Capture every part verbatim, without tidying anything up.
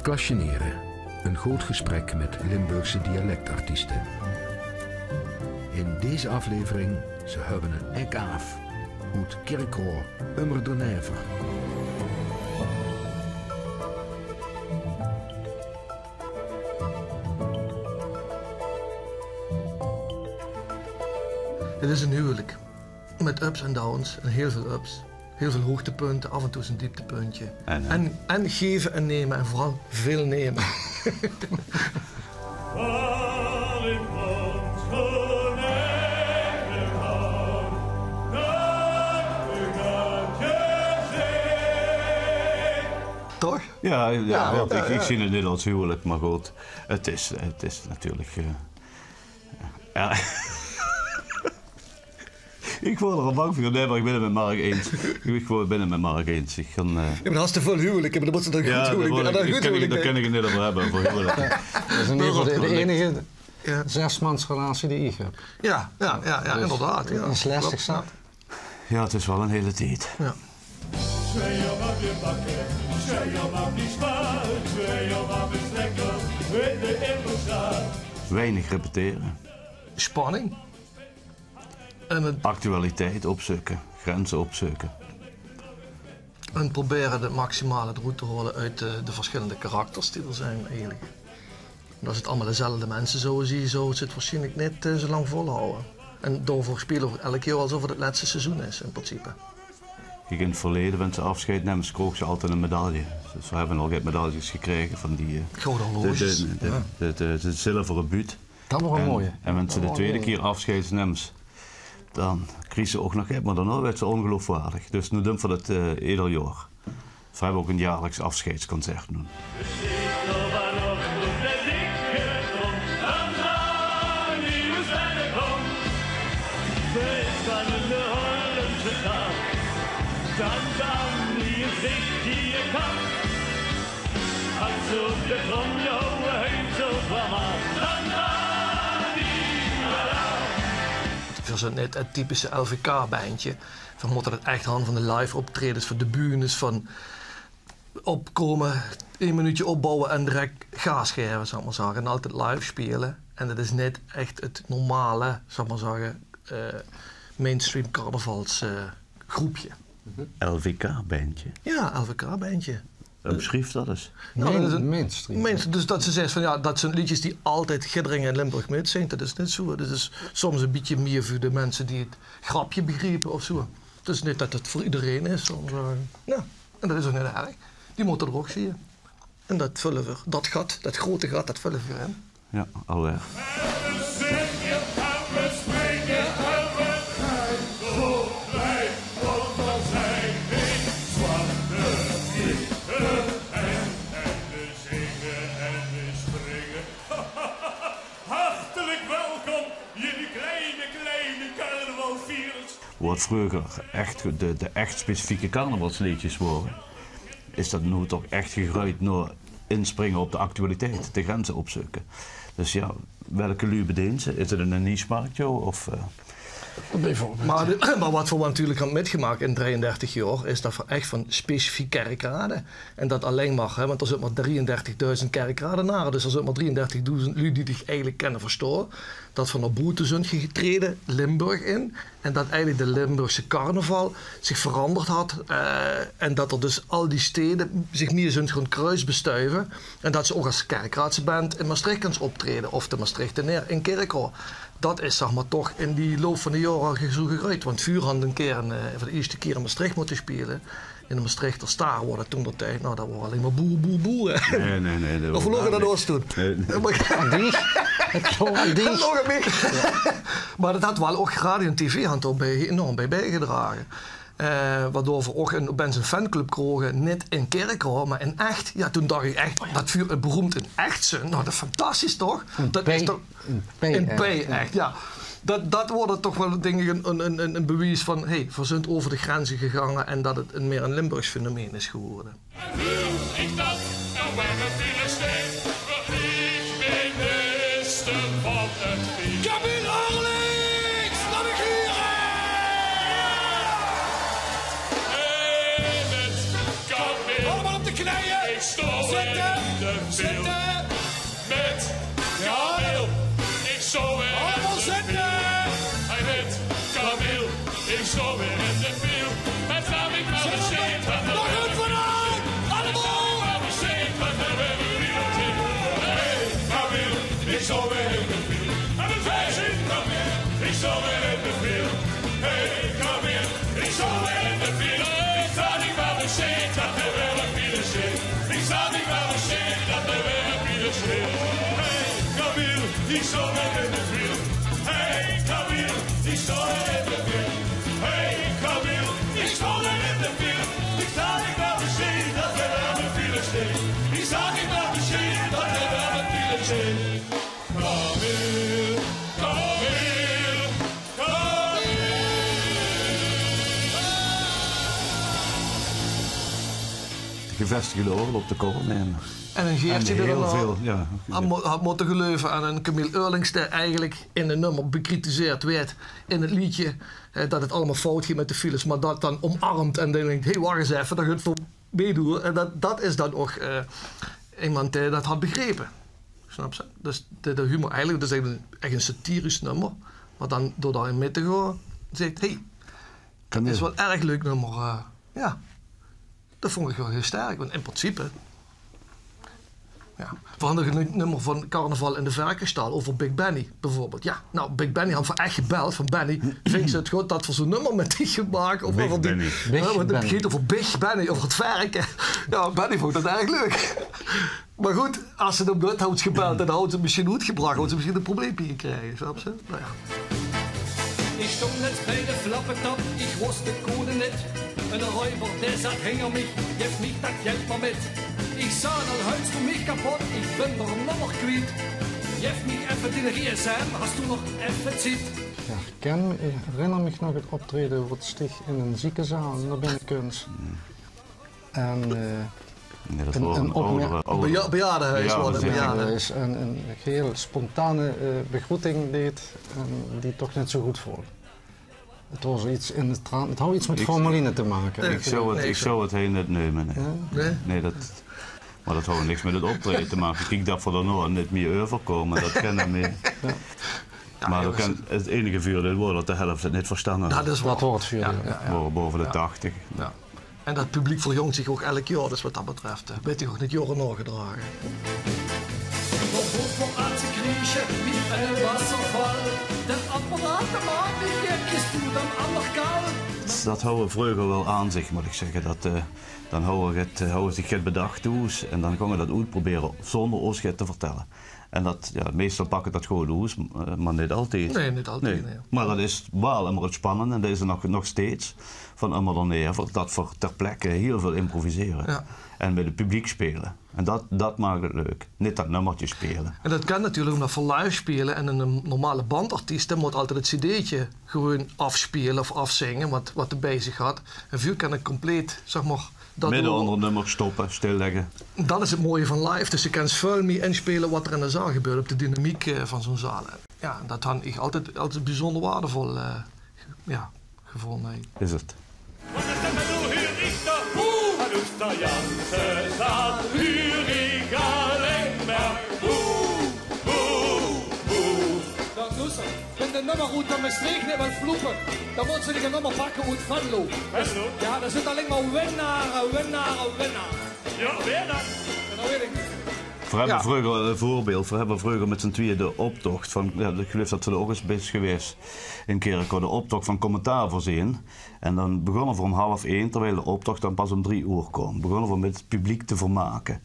Kasjenere, een good gesprek met Limburgse dialectartiesten. In deze aflevering: ze höbbe 'n ek aaf, oet Kirchroa, ummer d'r never. Het is een huwelijk. Met ups en downs en heel veel ups. Heel veel hoogtepunten, af en toe eens een dieptepuntje. En, eh, en, en geven en nemen en vooral veel nemen. Toch? Ja, ja, ja, want ik, ik zie het niet als huwelijk, maar goed, het is, het is natuurlijk, eh, ja. Ik word er al bang voor. Nee, maar ik ben het met Mark eens. Ik word, ben het met Mark eens. Ik kan, eh, ja, maar dan is te veel huwelijk, maar dan moet ze dan goed huwelijk, dan kan ik, dan kan ik het niet over hebben, over huwelijk. Dat is in ieder geval de, de enige zesmansrelatie die ik heb. Ja, ja, ja, ja, dus inderdaad. Ja. Is lastig zat. Ja, het is wel een hele tijd. Ja. Weinig repeteren. Spanning. En het actualiteit opzoeken, grenzen opzoeken. En proberen het maximale eruit te halen uit de, de verschillende karakters die er zijn eigenlijk. Omdat het allemaal dezelfde mensen zouden zien, zou het waarschijnlijk niet, eh, zo lang volhouden. En daarvoor spelen we elk jaar alsof het het laatste seizoen is, in principe. Kijk, in het verleden, wanneer ze afscheid namen, kregen ze altijd een medaille. Dus we hebben al get medailles gekregen van die, eh, de, de, de, de, de zilveren buut. Dat was een mooie. En wanneer ze de tweede keer afscheid namen, dan kreeg ze ook nog get, maar daarna werd ze ongeloofwaardig. Dus nu doen we dat, eh, ieder jaar. We hebben ook een jaarlijks afscheidsconcert nu. Veer zien neet 't typische L V K-bendje. Veer mótte 't ech han van de live-optredens, van de bühnes, van opkómme, ein minuutje opbouwe en direk gaas gaeve, zal ich mer zègke. En altied live speule. En det is neet ech 't normale, zal ich mer zègke, eh, mainstream carnavals, eh, groepje. L V K-bendje? Jao, L V K-bendje. Umsjrief det ins. Jao, det is ein mainstream. Mainstream, dus det se zaes van, jao, det zeen leedjes die altied ederein in Limburg mitzingt, det is neet zoe. Det is soms ein bietje mieë veur de minse die 't grepje begriepe of zoe. 't Is neet det 't veur ederein is, zal ich mer zègke. Jao, en det is ouch neet erg. Die mótte d'r ouch zeen. En det völle v'r, det gat, det groeate gat, det völle v'r in. Jao, alweer. Hartelijk welkom, jullie kleine, kleine carnavalvierders. Wat vreuger ech de, de ech specifieke carnavalsleedjes wore, is det noe toch ech gegreujd nao inspringe op de actualiteit, de grenze opzeuke. Dus jao, welke luuj bedeens se? Is 't ein nichemarkt, jao? Of, eh? Mer de, mer wat v'r waal natuurlik höbbe mitgemaak in drieëndertig jaor, is det v'r ech van specifiek Kerkrade, en det allein mer, hè, want d'r zit mer drieëndertigdoezend Kerkradenare, dus d'r zit mer drieëndertigdoezend luuj die dich eigelik kinne verstaon, det v'r nao boete zeen getrede, Limburg in, en det eigelik de Limburgse carnaval zich veranderd had, eh, en det d'r dus al die stede zich mieë zeen gaon kruisbestuive en det se ouch es Kerkraadse band in Mestreech kins optrede of de Mestrechteneer in Kirchroa. Det is, zag mer, toch in die loup van de jaore al zoe gegreujd. Want vuur hant ein kier, eh, veur de ierste kier in Mestreech mótte speule. In de Mestreechter Staar waor det toen d'r tied, nou, det waor allein mer boe, boe, boe, hè. Nae, nae, nae, det waor neet. Of loog det aan ós toen? Nae, nae. Aan dich. 't Loog aan dich. 't Loog aan mich. Jao. Mer det had waal ouch radio en tv, had d'r bie enorm bie, biegedrage. Eh, waodoor v'r ouch ein, opins ein fanclub kroge, neet in Kirchroa, mer in Ech. Jao, toen dach ich ech, det vuur beroemd in Ech zeen. Nou, det is fantastisch, toch? Det is toch In P, P, Ech, jao. Det, det waor toch waal, dink ich, ein, ein, ein, ein bewies van, hey, v'r zeen euver de grenze gegange en det 't ein, mieë ein Limburgs fenomeen is gewore. En wie ich det, dan waere vele steit, want ich bin bèste van 't fieën. Camille Orlings, laot ich hure! Allemaol op de kneeje. Zitte. Zo weer in de fiel. Allemaol zitte! Hey, mit Camille, ich zo weer in de fiel. Hei staon ich mer beschieë, dat de Nog ein vanaat! Allemaol! Hey, Camille, ich zo weer in de fiel. Hey, Camille, ich zo weer in de fiel. Hey, Camille, ich zo weer in de fiel. Ich staon ich mer beschieë, dat de wereld fiel is. Ich staon ich mer beschieë, dat de wereld fiel is. Hey, Camille, ich zo weer in de fiel. Hey, Camille, ich zo weer in de fiel. Hey, Camille, ich zo weer in de fiel. Ich staon ich mer beschieë, dat de wereld fiel is. Ich staon ich mer beschieë, dat de wereld fiel is. Camille, Camille, Camille. Gevestigde orde op de kop neme. En ein Geertje En die d'r hiel dan väöl, jao. Had mo-, had mótte geluive aan ein Camille Eurlings, dae eigelik in ein nummer bekritiseerd weurt in 't leedje, eh, dat 't allemaol fout geit mit de files, mer dat dan omarmp en dan dink: "Hé, wach ins effe, dao geit veur mei door." En dat, dat is dan ouch, eh, emes dae dat had begrepe. Snaps se? Dus de, de humor eigelik, dat is eigelik ech ein satirisch nummer, mer dan door dao-in mit te gaon, zaet: "Hé, dat is waal ein erg leuk nummer." Eh, jao. Dat vónj ich waal hiel sterk, want in principe, jao. Veer hadde ein nummer van carnaval in de Verkesstal euver Big Benny, bieveurbeeld. Jao, noe, Big Benny had veer ech gebeld van: "Benny, vinjs se 't good dat veer zoe'n nummer mit dich gaon make?" Of Big euver die, Benny. Jao, want 't geit euver Big Benny, euver 't verke. Jao, Benny vónj dat erg leuk. Mer good, es ze 'm noeit haws gebeld, dan haws ze 't mesjien oetgebrach, haws ze mesjien ein probleempje gekrege, snaps se? Noe jao. Ich stóng lets bie de Flappetap, ich wós de code neet. Eine ruiver, dae zaat hinger mich, gaef mich dat geld mer mit. Ich zag: "Dan huils doe mich kapot, ich bön d'r 'n nummer kwiet. Gaef mich effe dien gsm, has doe nog effe tied." Jao, ich kin, ich herinner mich nog 't optraeje, wo ich in ein ziekezaal nao binne kóm. En, eh, Nae, dat waor ein opmer-, oudere, oudere. Beja-, bejaardehuis. Jao, waor 't, zeker. Bejaardehuis. En ein hiel spontane, eh, begroeting deeg, en die toch neet zoe good vónj. 't Waor zoe get in de trant, 't haw get mit formaline te make. Ich zów 't, ich zów 't hei neet neume, nae. Jao? Nae? Nae, dat, mer dat haw niks mit 't optraeje te make. Kiek, dat veer d'r noe neet mie euverkómme, dat kin neet mie. Jao. Mer dat kin, 't einige vuurdeel waor dat de helf 't neet verstange had. Dat is waor. Dat waor 't vuurdeel. Jao, jao, jao. Waore bove de tachtig. Jao. En dat publiek verjóng zich ouch elk jaor, dus wat dat betröf, eh, weurt zich ouch neet jaore naogedrage. Op hoofd van Aartse Kriesje, wie eine wasserval. De apparaten make gek, is toen dan anderkal. Dat hawwe veer vreuger waal aan zich, mót ich zègke. Dat, eh, dan hawwe veer 't, eh, hawwe veer zich get bedach thoes en dan ginge veer dat oetprobere zónger ós get te vertèlle. En dat, jao, meistal pakke dat gewoon oes, m-, eh, mer neet altied. Nae, neet altied, nae. Mer dat is waal ummer 't spannende, en dat is 't nog, nog steeds, van ummer d'r neet euver, dat veer ter plekke hiel väöl improvisere. Jao. En mit 't publiek speule. En dat, dat maak 't leuk. Neet dat nummerke speule. En dat kan natuurlik ómdat veer live speule en eine normale bandartiest, dae mót altied 't cd'tje gewoon aafspeule of aafzinge, wat, wat 'r bie zich haet. En veer kinne compleet, zeg mer, Midde ónger 't nummer stoppe, stillègke. Dat is 't mooie van live. Dus se kins väöl mie inspeule wat d'r in de zaal gebeurt, op de dynamiek, eh, van zoe'n zaal. Jao, en dat han ich altied, altied biezónder waardevol, eh, jao, gevónje. Is 't. Wat is dat noe hie, Richter? Boe! Noe is de ganse zaal hie allein mer boe, boe, boe. Dao doe ze. Wen de nummer oet Mestreech neet wilt vloepe, dan mót ze dich e nummer pakke oet Venlo. Venlo? Jao, dao zit allein mer winnare, winnare, winnare. Jao, wae dan? Jao, dat weit ich neet. Veer höbbe vreuger, e veurbeeld, veer höbbe vreuger mit z'n twieë de optoch van, jao, ich geluif dat se d'r ouch ins bis gewaes, in Kirchroa, de optoch van Commentaar veurzeen. En dan begónne veer óm half ein, terwiel de optoch dan pas óm drie oer kaom. Begónne veer mit 't publiek te vermake.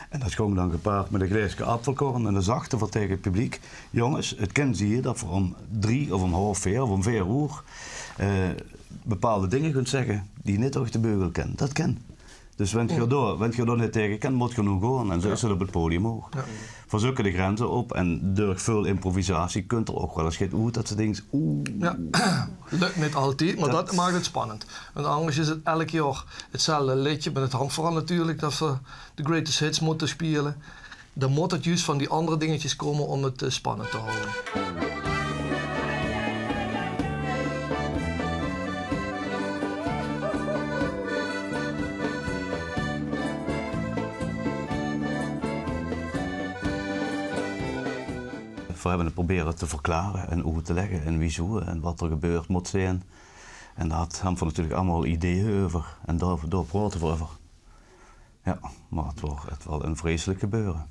En dat góng dan gepaard mit e glaeske appelkorn. En dan zagte veer taenge 't publiek: "Jónges, 't kin zieë dat veer óm drie of óm half veer of óm veer oer, eh, bepaalde dinger gunt zègke die neet durch de beugel kinne. Dat kin. Dus wen geer dao, wen geer dao neet taenge kint, mót geer noe gaon." En zoe is 't op 't podium ouch. Jao. Veer zeuke de grenze op en durch väöl improvisatie kunt d'r ouch waal ins get oet dat se dinks: "Oeh." Jao. Lök neet altied, mer dat maak 't spannend. Want angers is 't elk jaor 'tzelfde leedje, mer 't hantj veural natuurlik dat veer de greatest hits mótte speule. Dan mót 't juus van die anger dingetjes kómme óm 't, eh, spannend te hawwe. Veer höbbe 't probere te verklare en oet te lègke en wiezoe en wat d'r gebeurd mót zeen. En dao höbbe veer natuurlik allemaol ideeë euver. En dao, dao praote veer euver. Jao, mer 't waor, 't waor e vreiselik gebeure.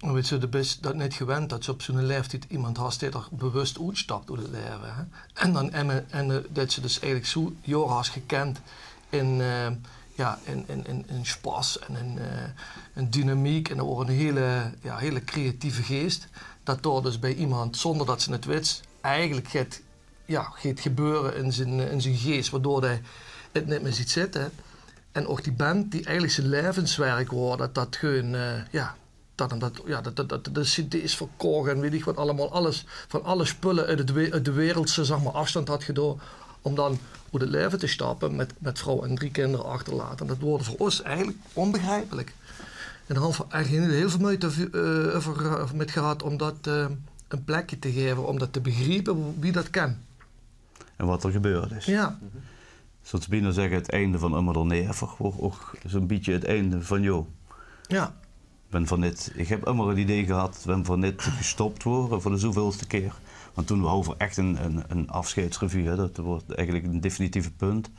Mer wèts se, de bis dat neet gewend dat se op zoe'ne laeftied emes has dae d'r bewus oetstap oet 't laeve, hè? En dan, en, en, eh, dat se dus eigelik zoe jaore has gekend in, eh, jao, in, in, in, in spas en in, eh, in dynamiek. En dat waor 'ne hele, jao, hele creatieve gees. Dat dao dus bie emes, zónger dat se 't wèts, eigelik get, jao, get gebeure in zien, in zien gees, waodoor hae 't neet mie zuut zitte. En ouch die band, die eigelik zien laeveswerk waor, dat dat gewoon, eh, jao, dat 'm dat, jao, dat, dat, dat de cd's verkoch en weit ich wat allemaol, alles, van alle spulle oet 't we-, oet de wereldse, zag mer, aafstand had gedaon, óm dan oet 't laeve te stappe mit, mit vrouw en drie kinder achterlaote. En dat waor veur ós eigelik ónbegrieplik. En dao höbbe v'r eigelik hiel, hiel väöl meujte, eh, euver, eh, mit gehad óm dat, eh, e plekske te gaeve, óm dat te begriepe, wie, wie dat kan. En wat d'r gebeurd is. Jao. Zóws se bienao zègke, 't einde van Ummer d'r Never waor ouch zoe'n bietje 't einde van Jo. Jao. Wen veer neet, ich höb ummer 't idee gehad, wen veer neet gestop waore veur de zoeveulste kier. Want toen houwe veer ech 'n, 'n, 'n aafsjeidsrevue, hè. Dat waor eigelik 'n definitieve punt.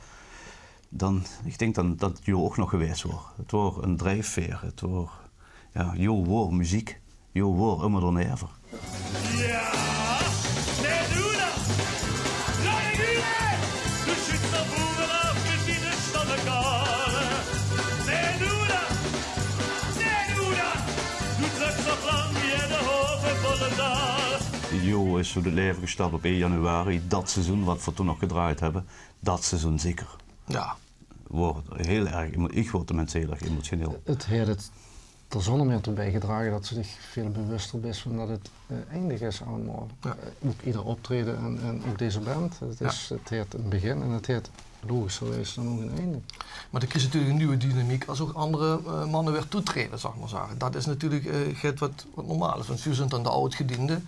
Dan, ich dink dan dat Jo ouch nog gewaes waor. 't Waor 'n driefveer, 't waor, jao, Jo waor meziek. Jo waor Ummer d'r Never. Jao, nae, doe dat. Jao, doe dat. Doe zits d'r bovenop mit die stomme kale. Nae, doe dat. Nae, doe dat. Doe tröks op lang wie de Hove Volendal. Jo is oet 't laeve gestap op ein januari. Dat seizoen wat veer toen nog gedraaid höbbe, dat seizoen zeker. Jao. Waor hiel erg emo-, ich waor tenminste hiel erg emotioneel. 't Haet 't d'r zónger mieë toe biegedrage dat se dich väöl bewuster bis van dat 't, eh, eindig is allemaol. Jao. Eh, ouch eder optraeje en, en ouch deze band. 't Is, jao, 't haet e begin en 't haet logischerwies dan ouch 'n einde. Mer dan kriegs se natuurlik 'n nuuj dynamiek es ouch anger, eh, manne weer toetraeje, zal ich mer zègke. Dat is natuurlik, eh, get wat, wat normaal is, want veer zeen dan de aadgediende.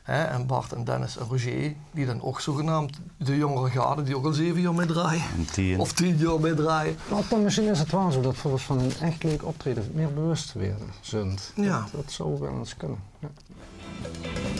Hè, en Bart en Dennis en Roger, die dan ouch zogenaamd de jóngere garde, die ouch al zeve jaor mitdraaje. En tien. Of tien jaor mitdraaje. Mer dan mesjien is 't waal zoe dat veer ós van 'n ech leuk optraeje mieë bewus waere, zeen. Jao. Dat, dat zou waal ins kinne. Jao.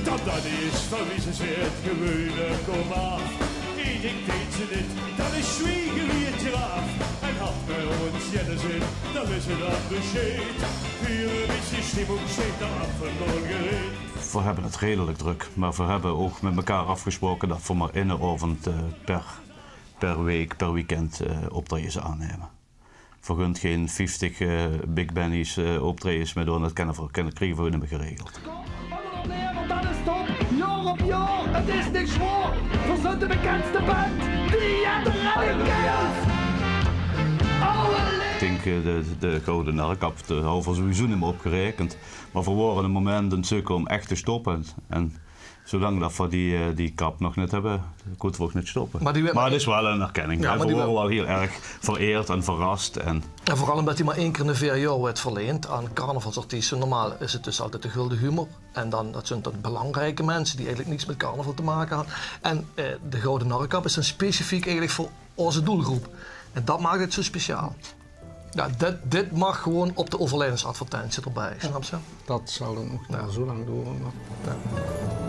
Dat, dat is van wie ze zit, gewone kom aaf. Eén ding deed ze neet, dat is zwiege wie 'n giraaf. En had me ós jenne zin, dan is 't dan besjeed. Veer 'n bietje stimmung zit d'r af en toe gereed. Veer höbbe 't redelik drök, mer veer höbbe ouch mit mekaar aafgesproke dat veer mer eine aovend, eh, per, per waek, per weekend, eh, optraejes aanneme. Veer gunt gein vieftig, eh, big bandies, eh, optraejes mieë doon, dat kènne veer, kènne, kriege veer neet mieë geregeld. Jaor op jaor, 't is niks waor. Veer zeen de bekèndste band die 't redde kènt. Ich dink, eh, de, de Gouwe Narrekap, dao hawwe veer sowieso neet mieë op geraekend. Mer veer waore e moment aan 't zeuke óm ech te stoppe. En zoelang dat veer die, eh, die kap nog neet höbbe, kónne veer ouch neet stoppe. Mer 't is waal 'n erkenning, hè. Veer waore waal hiel erg vereerd en verras. En veural ómdat die mer ein kier in de veer jaor weurt verleend aan carnavalsartieste. Normaal is 't dus altied de Gulden Humor. En dan, dat zeen dan belangrieke minse die eigelik niks mit carnaval te make hadde. En, eh, de Gouwe Narrekap is dan specifiek eigelik veur ós doelgroep. En dat maak 't zoe speciaal. Jao, dit, dit maag gewoon op de euverlevensadvertentie d'rbie, snaps se? Dat zal dan ouch neet zoe lang dore, mer jao.